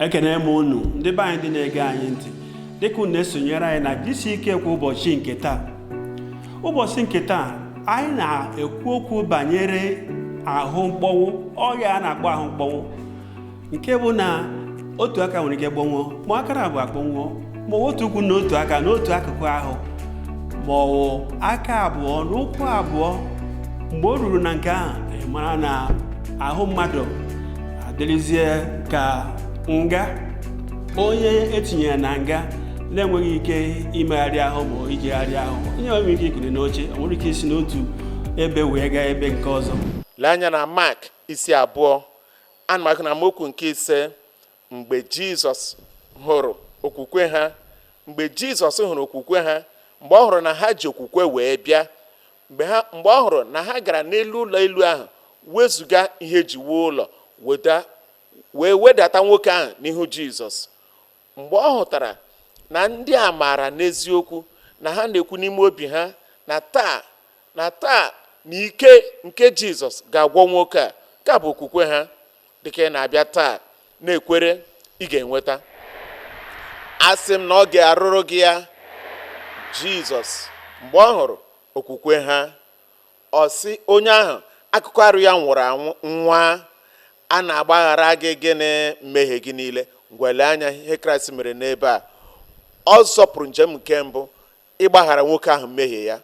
Ekene m unu, ndị be anyị, ndị na-ege anyị ntị, dịka unu na-esonyere anyị na Jisi Ike kwa ụbọchị nke taa. Ụbọchị nke taa, anyị na-ekwu okwu banyere ahụ mkpọnwụ, ọrịa a na-akpọ ahụ mkpọnwụ, nke bụ na otu aka nwere ike kpọnwụọ, ma akara abụọ akpọnwụọ, ma otu ụkwụ na otu aka n'otu akụkụ ahụ, ma ọ bụ aka abụọ na ụkwụ abụọ. Mgbe o ruru na nke ahụ, ị mara na ahụ mmadụ adịrịzie ka nga, onye etinyere na nga na-enweghị ike imegharị ahụ ma ijegharị ahụ, onye nwere ike ikuli n'oche, o nwere ike isi n'otu ebe wee gaa ebe nke ọzọ. Lee anya na Mak isi 2, ana m agụ na amaokwu nke 5. Mgbe Jizọs hụrụ okwukwe ha, mgbe Jizọs hụrụ okwukwe ha, mgbe ọ hụrụ na ha ji okwukwe wee bịa, mgbe ọ hụrụ na ha gara n'elu ụlọ elu ahụ wezụga ihe eji wuo ụlọ weda wee wedata nwoke ahụ n'ihu Jizọs, mgbe ọ hụtara na ndị a maara n'eziokwu na ha na-ekwu n'ime obi ha na taa na ike nke Jizọs ga-agwọ nwoke a, ka bụ okwukwe ha. Dịka ị na-abịa taa na-ekwere, ị ga-enweta. Asị m na ọ ga-arụrụ gị ya. Jizọs, mgbe ọ hụrụ okwukwe ha, ọ sị onye ahụ akụkụ arụ ya nwụrụ anwụ, "Nwa, a na-agbaghara gị gịnị? Mmehie gị niile." Ngwele anya ihe Kraịst mere n'ebe a. Ọ zọpụrụ njem nke mbụ, ịgbaghara nwoke ahụ mmehie ya,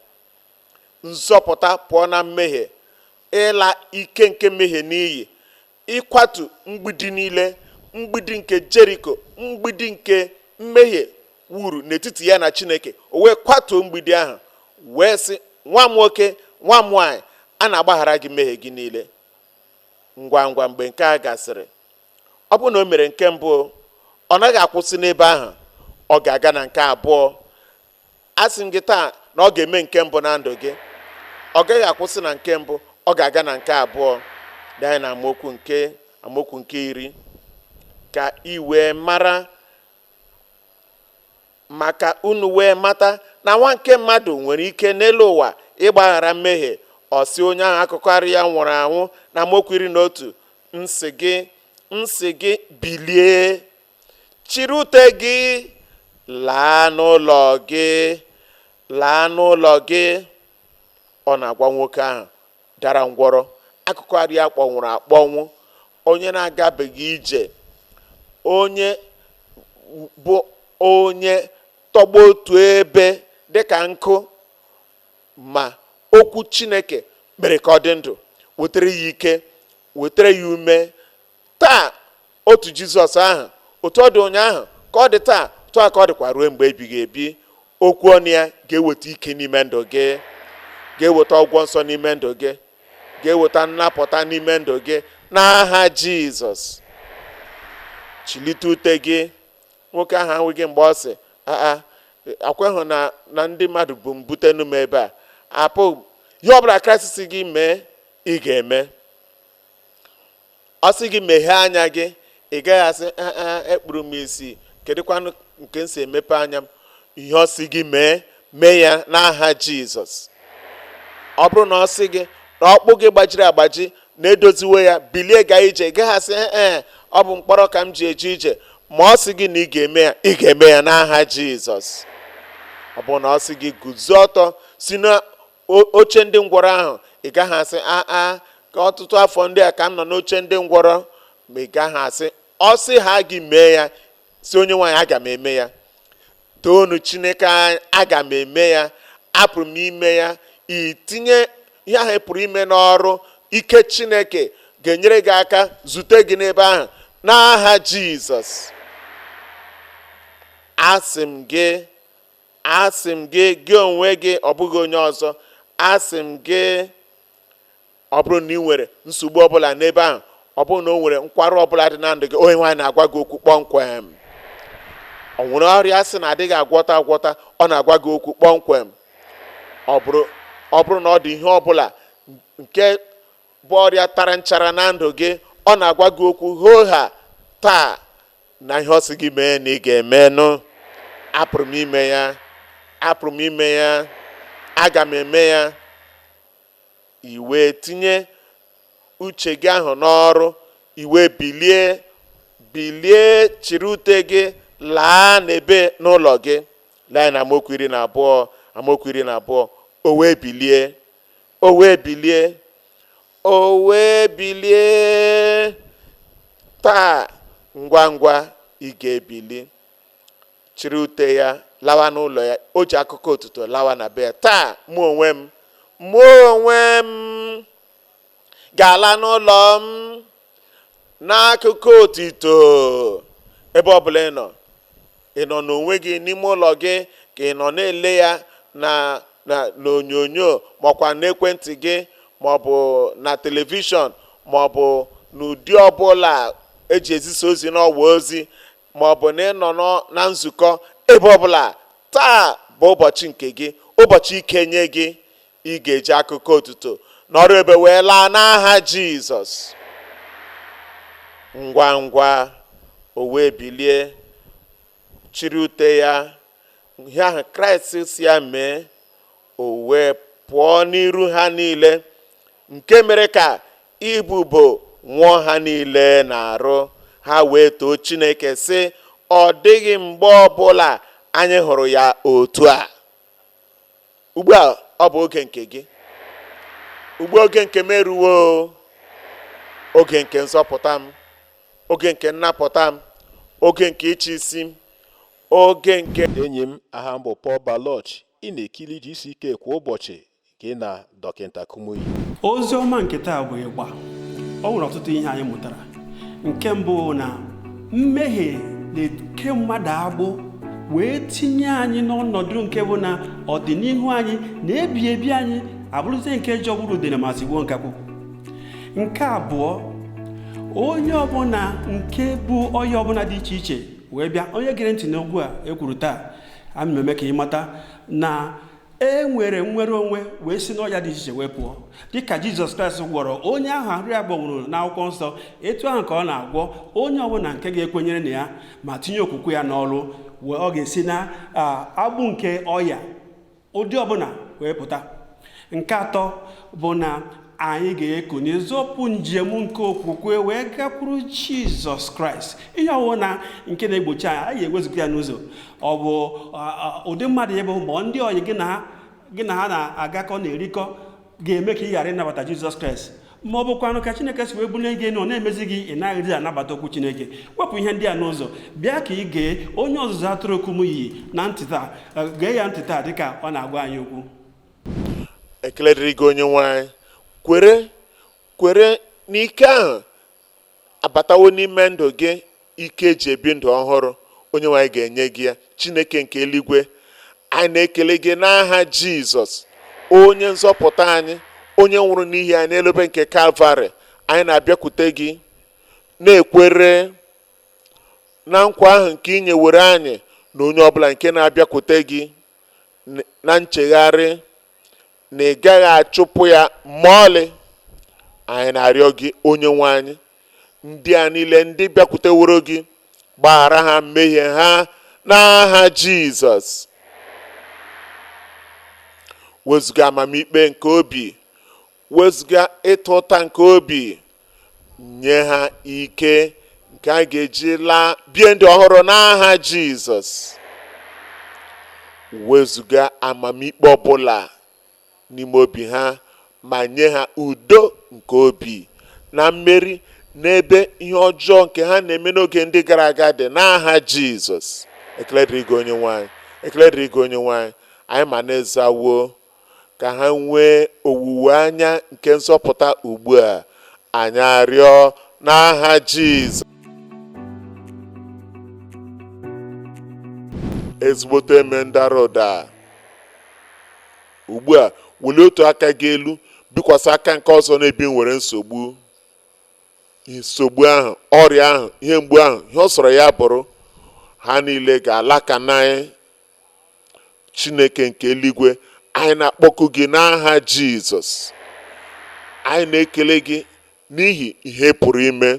nzọpụta pụọ na mmehie, ịla ike nke mmehie n'iyi, ịkwatu mgbidi niile, mgbidi nke Jeriko, mgbidi nke mmehie wuru n'etiti ya na Chineke. O wee kwatuo mgbidi ahụ wee sị, "Nwa m nwoke, nwa m nwaanyị, a na-agbaghara gị mmehie gị niile." Ngwa ngwa mgbe nke a gasịrị, ọ bụrụ na o mere nke mbụ, ọ naghị akwụsị n'ebe ahụ, ọ ga-aga na nke abụọ. Asị m gị taa na ọ ga-eme nke mbụ na ndụ gị. Ọ gaghị akwụsị na nke mbụ, ọ ga-aga na nke abụọ. Dị anyị na amaokwu nke 10, ka ị wee mara, maka unu wee mata na nwa nke mmadụ nwere ike n'elu ụwa ịgbaghara mmehie. Ọ sị onye ahụ akụkụ arụ ya nwụrụ anwụ na amaokwu 11, "Nsị gị, nsị gị, bilie, chịrị ute gị laa n'ụlọ gị, laa n'ụlọ gị." Ọ na-agwa nwoke ahụ dara ngwọrọ, akụkụ arụ ya kpọnwụrụ akpọnwụ, onye na-agabeghị ije, onye bụ onye tọgbọ otu ebe dịka nkụ, ma okwu Chineke mere ka ọ dị ndụ, wetara ya ike, wetara ya ume. Taa, otu Jizọs ahụ, otu ọ dị ụnyaahụ ka ọ dị taa, otu a ka ọ dịkwa ruo mgbe ebighị ebi. Okwu ọnụ ya ga-eweta ike n'ime ndụ gị, ga-eweta ọgwọ nsọ n'ime ndụ gị, ga-eweta nnapụta n'ime ndụ gị n'aha Jizọs. Chilite ute gị. Nwoke ahụ ahụghị mgbe ọ sị, "Aa, akwehụ na ndị mmadụ bụ mbutenu m ebe a, apụghị." Ihe ọbụla Kraịst si gị mee, ị ga-eme. Ọ sị gị meghee anya gị, ị gaghị asị, "Aa, ekpuru m isi, kedụkwanụ nke m si emepe anya m?" Ihe ọ sị gị mee, mee ya n'aha Jizọs. Ọ bụrụ na ọ sị gị na ọkpụ gị gbajiri agbaji na-edoziwe ya, bilie gaa ije, ị gaghị asị, "Ee, ọ bụ mkpọrọ ka m ji eje ije." Ma ọ sị gị na ị ga-eme ya, ị ga-eme ya n'aha Jizọs. Ọ bụrụ na ọ sị gị guzo ọtọ si na oche ndị ngwọrọ ahụ, ị gaghị asị, "Aa, ka ọtụtụ afọ ndị a ka m nọ n'oche ndị ngwọrọ." Ma ị gaghị asị. Ọ sị ha gị mee ya, si, "Onye nwaanyị, aga m eme ya. Toonu Chineke, aga m eme ya, apụrụ m ime ya." Itinye ihe ahụ ị pụrụ ime n'ọrụ, ike Chineke ga-enyere gị aka zute gị n'ebe ahụ n'aha Jizọs. Asị m gị, asị m gị, gị onwe gị, ọ bụghị onye ọzọ, asị m gị, ọ bụrụ na ị nwere nsogbu ọbụla n'ebe ahụ, ọ bụrụ na o nwere nkwarụ ọbụla dị na ndụ gị, onye nwaanyị na-agwa gị okwu kpọmkwem. Ọ nwere ọrịa sị na adịghị agwọta agwọta, ọ na-agwa gị okwu kpọmkwem. Ọ bụrụ na ọ dị ihe ọbụla nke bụ ọrịa tara nchara na ndụ gị, ọ na-agwa gị okwu hoo ha taa na ihe ọ sị gị mee na ị ga-emenụ. Apụrụ m ime ya, apụrụ m ime ya, aga m eme ya. I wee tinye uche gị ahụ n'ọrụ, i wee bilie. Bilie, chịrị ute gị laa n'ebe n'ụlọ gị. Lee anya na amaokwu 12, amaokwu 12. O wee bilie, o wee bilie, o wee bilie. Taa ngwa ngwa ị ga-ebili, chịrị ute ya lawa n'ụlọ ya. O ji akụkọ otuto lawa na be ya. Taa mụ onwe m, mụ onwe m ga-ala n'ụlọ m n'akụkọ otito. Ebe ọbụla ị nọ, ị nọ n'onwe gị n'ime ụlọ gị, ka ị nọ na-ele ya na na n'onyonyo, maọkwa n'ekwentị gị, maọbụ na telivishọn, maọbụ n'ụdị ọbụla eji ezisa ozi n'ọwa ozi, maọbụ na ị nọ na nzukọ, ebe ọbụla, taa bụ ụbọchị nke gị, ụbọchị ike nye gị. Ị ga-eji akụkọ otuto n'ọrụ ebe wee laa n'aha Jizọs. Ngwa ngwa o wee bilie, chịrị ute ya, ihe ahụ Kraịst si ya mee, o wee pụọ n'iru ha niile, nke mere ka ibubo nwụọ ha niile na-arụ. Ha wee too Chineke sị, ọ dịghị mgbe ọbụla anyị hụrụ ya otu a. Ugbu a ọ bụ oge nke gị. Ugbu oge nke m eruwo, oge nke nzọpụta m, oge nke nnapụta m, oge nke ịchị isi m, oge nke Enyi m, aha m bụ Paul Baloch. Ị na-ekiri GCK kwa ụbọchị gị na Dọkịta Kumuyi. Ozi ọma nke taa bụ ịgba. O nwere ọtụtụ ihe anyị mụtara. Nke mbụ, na mmehie na-eke mmadụ agbụ wee tinye anyị n'ọnọdụ nke bụ na ọdịnihu anyị na ebi ebi anyị abụrụzie nke jọgburu udene ma sigbuo nkakwụ. Nke abụọ, onye ọbụla nke bụ ọya ọbụla dị iche iche wee bịa, onye gere ntị n'okwu a ekwuru taa, ana m eme ka ị mata na e nwere nnwere onwe wee si n'ọya dị iche iche wee pụọ. Dịka Jizọs Kraịst gwọrọ onye ahụ arụ ya gbọnwụrụ n'akwụkwọ nsọ, etu ahụ ka ọ na-agwọ onye ọbụla nke ga-ekwenyere na ya ma tinye okwukwe ya n'ọrụ, wee ọ ga-esi na agbụ nke ọya ụdị ọbụla wee pụta. Nke atọ bụ na anyị ga-ekonye zọpụ njem nke okwukwe wee gakwuru Jizọs Kraịst. Ihe ọbụla nke na-egbochi anyị, anyị ga-ewezuga ya n'ụzọ. Ọ bụ ụdị mmadụ ya bụ ma ndị ọyị gị na ha na-agakọ na-erikọ ga-eme ka ị ghara ịnabata Jizọs Kraịst, ma ọ bụkwanụ ka Chineke si wee bulie gị elu, ọ na-emezi gị ị naghịzi anabata okwu Chineke. Wepụ ihe ndị a n'ụzọ, bịa ka ị gee onye ọzụzụ atụrụ Kumuyi na ntị taa. Gee ya ntị taa dịka ọ na-agwa anyị okwu. Ekele dịrị gị onye nwe anyị. Kwere, kwere n'ike ahụ abatawo n'ime ndụ gị, ike eji ebi ndụ ọhụrụ. Onye nwe anyị ga-enye gị ya. Chineke nke eluigwe, anyị na-ekele gị n'aha Jizọs, onye nzọpụta anyị, onye nwụrụ n'ihi anyị n'elu obe nke Kalvarị. Anyị na-abịakwute gị na-ekwere na nkwa ahụ nke ị nyewere anyị, na onye ọbụla nke na-abịakwute gị na nchegharị, na ị gaghị achụpụ ya ma ọlị. Anyị na-arịọ gị onye nwe anyị, ndị a niile ndị bịakwuteworo gị, gbaghara ha mmehie ha n'aha Jizọs. Wezụga amamikpe nke obi, wezụga ịta ụta nke obi, nye ha ike nke a ga-eji laa bie ndụ ọhụrụ n'aha Jizọs. Wezụga amamikpe ọbụla n'ime obi ha, ma nye ha udo nke obi na mmeri n'ebe ihe ọjọọ nke ha na-eme n'oge ndị gara aga dị n'aha Jizọs. Ekele dịrị gị onye nwe anyị, ekele dịrị gị onye nwe anyị. Anyị ma na-ezawo ka ha nwee owuwe anya nke nzọpụta ugbu a. Anyị arịọ n'aha Jizọs. Ezigbote eme ndara ụda. Ugbu a, welie otu aka gị elu, bikwasị aka nke ọzọ n'ebe ị nwere nsogbu. Nsogbu ahụ, ọrịa ahụ, ihe mgbu ahụ, ihe ọ sọrọ ya bụrụ, ha niile ga-ala ka n'anyị. Chineke nke eluigwe, anyị na-akpọku gị n'aha Jizọs. Anyị na-ekele gị n'ihi ihe pụrụ ime,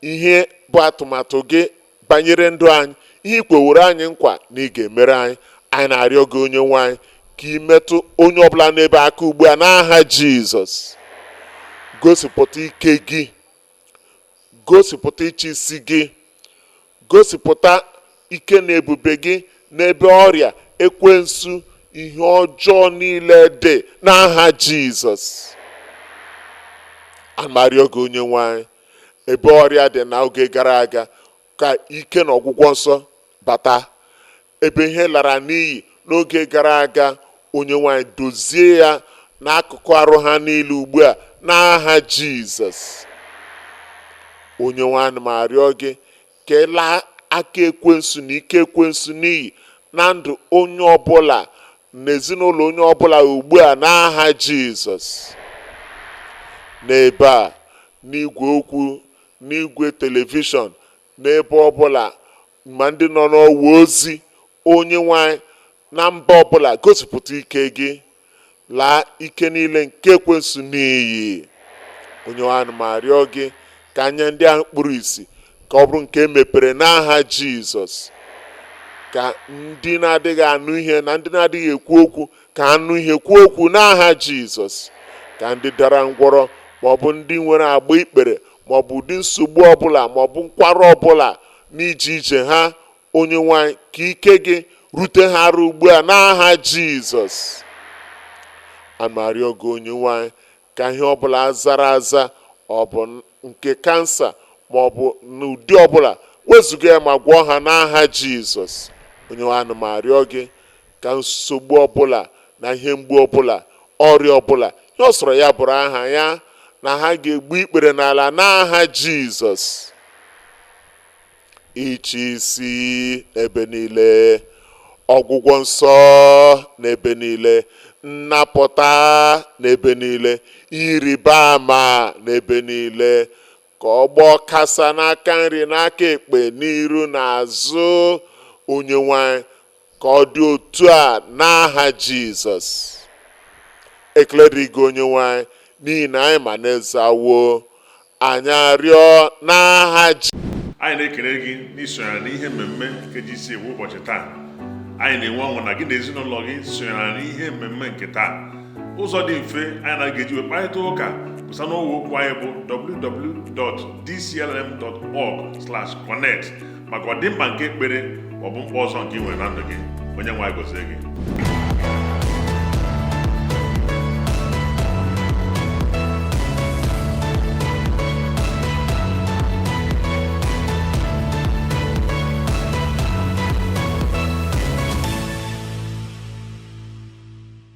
ihe bụ atụmatụ gị banyere ndụ anyị, ihe i kweworo anyị nkwa na ị ga-emere anyị. Anyị na-arịọ gị onye nwe anyị ka ị metụ onye ọbụla n'ebe aka ugbu a n'aha Jizọs. Gosipụta ike gị, Gosipụta ịchị isi gị, gosipụta ike na ebube gị n'ebe ọrịa, ekwensu, ihe ọjọọ niile dị n'aha Jizọs. Ana m arịọ gị, onye nwe anyị, ebe ọrịa dị n'oge gara aga, ka ike na ọgwụgwọ nsọ bata. Ebe ihe lara n'iyi n'oge gara aga, onye nwe anyị, dozie ya n'akụkụ arụ ha niile ugbu a n'aha Jizọs. Onye nwe anyị, m arịọ gị ka ị laa aka ekwensu na ike ekwensu n'iyi na ndụ onye ọbụla na ezinụlọ onye ọbụla ugbu a n'aha Jizọs. N'ebe a, n'igwe okwu, n'igwe telivishọn, n'ebe ọbụla, ma ndị nọ n'ọwa ozi, onye nwe anyị, na mba ọbụla, gosipụta ike gị, laa ike niile nke ekwensu n'iyi. Onye nwe anyị, m arịọ gị ka anya ndị ahụ kpuru ìsì ka ọ bụrụ nke emepere n'aha Jizọs, ka ndị na-adịghị anụ ihe na ndị na-adịghị ekwu okwu ka anụ ihe, kwuo okwu n'aha Jizọs, ka ndị dara ngwọrọ maọbụ ndị nwere agba ikpere maọbụ ụdị nsogbu ọbụla maọbụ nkwarụ ọbụla n'ije ije ha, onye nwe anyị, ka ike gị rute ha arụ ugbu a n'aha Jizọs. Ana m arịọ gị, onye nwe anyị, ka ihe ọbụla zara aza, ọ bụ nke kansa maọbụ n'ụdị ọbụla, wezụga ya ma gwọọ ha n'aha Jizọs. Onye nwe anyị, m arịọ gị ka nsogbu ọbụla na ihe mgbu ọbụla, ọrịa ọbụla, ihe ọ sọrọ ya bụrụ aha ya, na ha ga-egbu ikpere n'ala n'aha Jizọs. Ịchị isi n'ebe niile, ọgwụgwọ nsọ n'ebe niile, nnapụta n'ebe niile, ịrịba ama n'ebe niile, ka ọgbọ kasa n'aka nri, n'aka ekpe, n'iru na azụ, onye nwe anyị, ka ọ dị otu a n'aha Jizọs. Ekele dịrị gị, onye nwe anyị, n'ihi na anyị ma na-ezawo anyị arịọ n'aha Jizọs. Anyị na-ekele gị n'isonyere n'ihe mmemme nke GC bụ ụbọchị taa. Anyị na-enwe ọṅụ na gị na ezinụlọ gị sonyere n'ihe mmemme nke taa. Ụzọ dị mfe anyị na ga-eji wee kparịta ụka pụsa n'ọwa okwu anyị bụ www.dclm.org/connect maka ọdịmkpa nke ekpere maọbụ mkpa ọzọ nke ị nwere na ndụ gị. Onye nwe anyị gọzie gị.